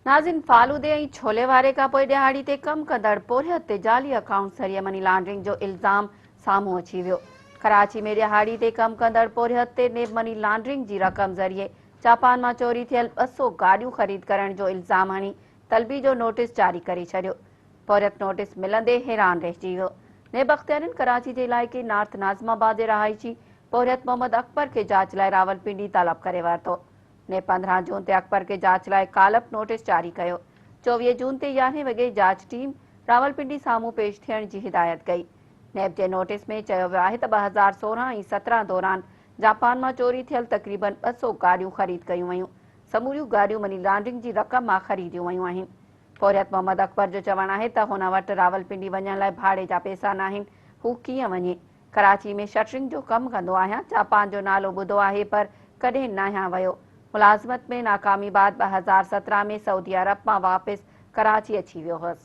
ناظرين فالودي ۽ ڇولي واري کان پوء ڏهاڙي تي ڪم ڪندڙ پورهيت تي جعلي اڪائونٽ ذريعي مني لانڊرنگ جو الزام سامهون اچي ويو. ڪراچي ۾ ڏهاڙي تي ڪم ڪندڙ پورهيت تي نيب مني لانڊرنگ جي رقم ذريعي جاپان مان چوري ٿيل 200 گاڏيون خريد ڪرڻ جو الزام هڻي طلبي جو نوٽيس جاري ڪري ڇڏيو. پورهيت نوٽيس ملندي حيران رهجي ويو. نيب اختيارين ڪراچي جي علائقي نارٿ ناظم آباد جي رهائشي پورهيت محمد اڪبر کي جاچ لاء راولپنڊي طلب ڪري ورتو. نيب 15 جون تي اڪبر کي جاچ لاء ڪال اپ نوٽيس جاري ڪيو. 24 جون تي يارهين وڳي جاچ ٽيم راولپنڊي سامهون پيش ٿيڻ جي هدايت ڪئي. نيب جي نوٽيس ۾ چيو ويو آهي ته 2016 ۽ 17 دوران جاپان مان چوري ٿيل تقريبن 200 گاڏيون خريد ڪيون ويون. سموريون گاڏيون مني لانڊرنگ جي رقم مان خريديون ويون آهن. پورهيت محمد اڪبر جو چوڻ آهي ته هن وٽ راولپنڊي وڃڻ لاء ڀاڙي جا پئسا ناهن، هو ڪيئن وڃي؟ ڪراچي ۾ شٽرنگ جو ڪم ڪندو آهيان، جاپان جو نالو ٻڌو آهي پر ڪڏهن ناهيان ويو. ملازمت ۾ ناڪامي بعد 2017 ۾ سعودي عرب مان واپس ڪراچي اچي ويو هئس.